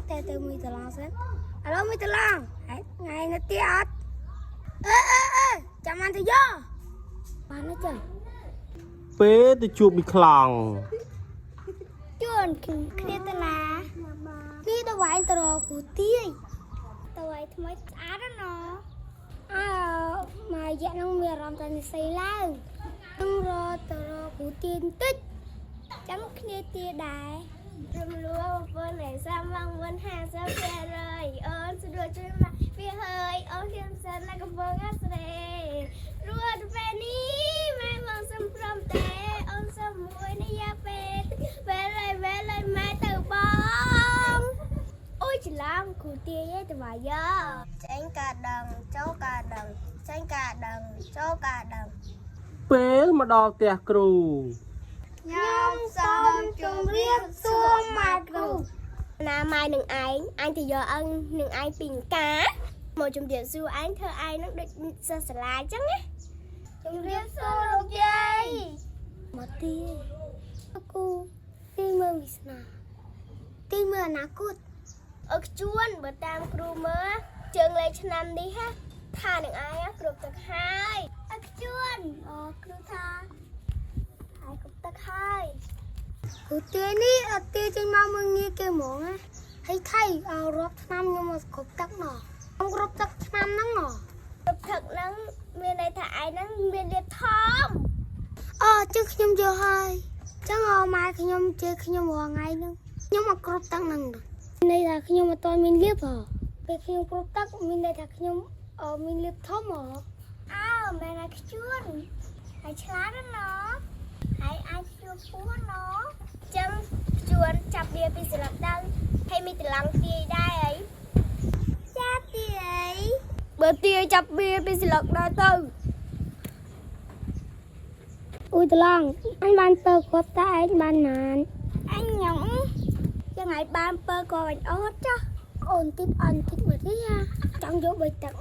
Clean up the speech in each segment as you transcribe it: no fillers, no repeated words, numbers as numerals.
តែទៅមួយដឡងសិនឥឡូវមួយដឡងហើយថ្ងៃនេះទៀតអត់អឺអឺអឺចាំបានទៅយកបានទេចឹង ពេលទៅជួបមីខ្លង ជួនគ្នាទៅណានេះទៅវាយទៅរកគ្រូទាយទៅវាយថ្មីស្អាតណាស់អើមករយៈហ្នឹងមានអារម្មណ៍តែនិស័យឡើងនឹងរកទៅរកគ្រូទាយបន្តិចចាំគ្នាទាដែរ រំលួលបងឯសាមងមុន50%អូនស្រួលជួយមកវាហើយអូនខ្ញុំសិនណាកំពុងអាស្រេរួតពេលនេះម៉ែមកសុំព្រមទេអូនសុំមួយនេះយ៉ាពេលពេលហើយពេលហើយម៉ែទៅបងអូយច្រឡំគ្រូទាយឯងតវាយ៉ាចេញកាដឹងចូលកាដឹងចេញកាដឹងចូលកាដឹង ពេលមកដល់ផ្ទះគ្រូ ខ្ញុំសូមជម្រាបសួរម៉ែគ្រូ ណាម៉ែនឹងឯងអញទៅយកអឹងនឹងឯងពីកាមកជំរាបសួរឯងធ្វើឯងនឹងដូចសិស្សសាលាអញ្ចឹងណា ជម្រាបសួរលោកយាយមកទីគូទីមើលវាសនាទីមើលអនាគត អើខ្ជួនបើតាមគ្រូមើលជើងលេខឆ្នាំនេះហ่ะថានឹងឯងហ่ะគ្រប់ទឹកហើយ អើខ្ជួនអូគ្រូថា ហើយគ្រប់ទឹកហើយ គ្រូទានេះអត់ទាចេញមកមើលងាយគេហ្មងណាហើយថៃឲ្យរាប់ឆ្នាំខ្ញុំមកគ្រប់ទឹកណោះខ្ញុំគ្រប់ទឹកឆ្នាំហ្នឹងណោះ គ្រប់ទឹកហ្នឹងមានន័យថាឯងហ្នឹងមានរៀបធំ អូចឹងខ្ញុំយកហើយចឹងអម៉ែខ្ញុំជេរខ្ញុំរាល់ថ្ងៃហ្នឹងខ្ញុំមកគ្រប់ទឹកហ្នឹងន័យថាខ្ញុំអត់ទាន់មានលៀបហ៎ពេលខ្ញុំគ្រប់ទឹកមានន័យថាខ្ញុំអមានលៀបធំហ៎ អើមែនហើយខ្ជួនហើយឆ្លាតណាស់ណោះហើយអាចខ្ជួនពោះណោះអញ្ចឹងខ្ជួនចាប់វាពីស្លាប់ដល់ហើយមានតឡងទាយដែរអីចាទាយបើទាយចាប់វាពីស្លឹកដល់ទៅ អ៊ុយត្លងអញបានពើគ្រាប់តែឯងបានណាន អញញ៉ុងយ៉ាងឯងបានពើក៏អញអត់ចុះ អូនតិចអន់តិចមកទីហាចង់យកបីទឹក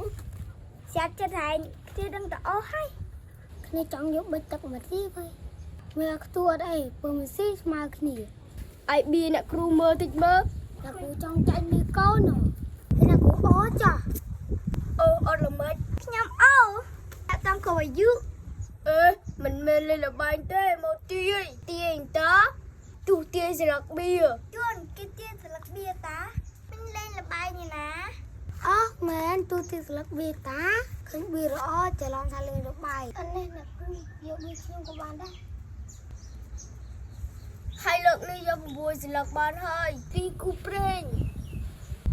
ស្រាប់ចិត្តឯងគ្នាដឹងតែអស់ហើយ គ្នាចង់យកបីទឹកមកទីហើយមើលខ្ទួអត់អីពើមិនស៊ីស្មើគ្នា ឲ្យបៀអ្នកគ្រូមើលតិចមើល តែគូចង់ចាញ់មីកូនហ៎ហើយណាគូអូចា អូអត់ល្មិចខ្ញុំអូតែតាមក៏អាយុអេមិនមែនលេងល្បែងទេមកទាយទាយតើទូទាយស្លឹកបៀជួនគេទាយស្លឹកបៀតាមិនលេងល្បែងទេណា អោះមែនទូទីស្លឹកវាតាឃើញវាល្អច្រឡំថាលេងរបាយអត់នេះណាគូយកវាខ្ញុំក៏បានដែរ ហើយលើកនេះយក6ស្លឹកបានហើយទីគូប្រេង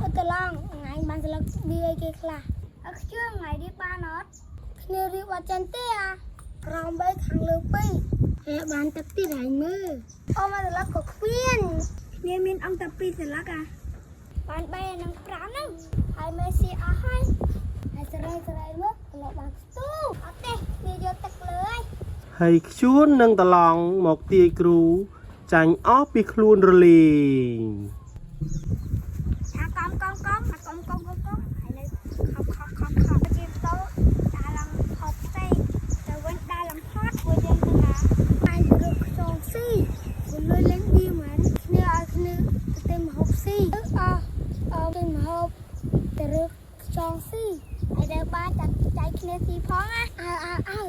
អត់ត្លងថ្ងៃបានស្លឹកវាអីគេខ្លះ អើខ្ជិលថ្ងៃនេះបានអត់ គ្នារៀបអត់ចិនទេអាក្រោម3ខាងលើ2ហើយបានទឹកទៀតហើយមើលអូមកស្លឹកក៏គ្មាន គ្នាមានអង្គតែ2ស្លឹកអាបាន3និង5ហ្នឹងហើយមេស៊ីអស់ហើយ ហើយស្រែស្រែមើលក្លោបានស្ទូ អត់ទេគ្នាយកទឹកលើហើយ ហើយខ្ជួននិងតឡងមកទាយគ្រូចាញ់អស់ពីខ្លួនរលីង ថាកំកំកំថាកំកំកំកំហើយនៅខប់ខប់ខប់ខប់ជាតោដើរឡើងហប់ផ្សេងទៅវិញដើរឡើងហត់ពួកយើងទៅណា ហើយរកខ្យងស៊ីមិនលុយលេងប៊ីមែនគ្នាឲ្យគ្នាទៅទិញម្ហូបស៊ីអអទិញម្ហូបទៅរកខ្យងស៊ី ហើយដើរបានចាត់ចែកគ្នាស៊ីផងណា អើអើអើ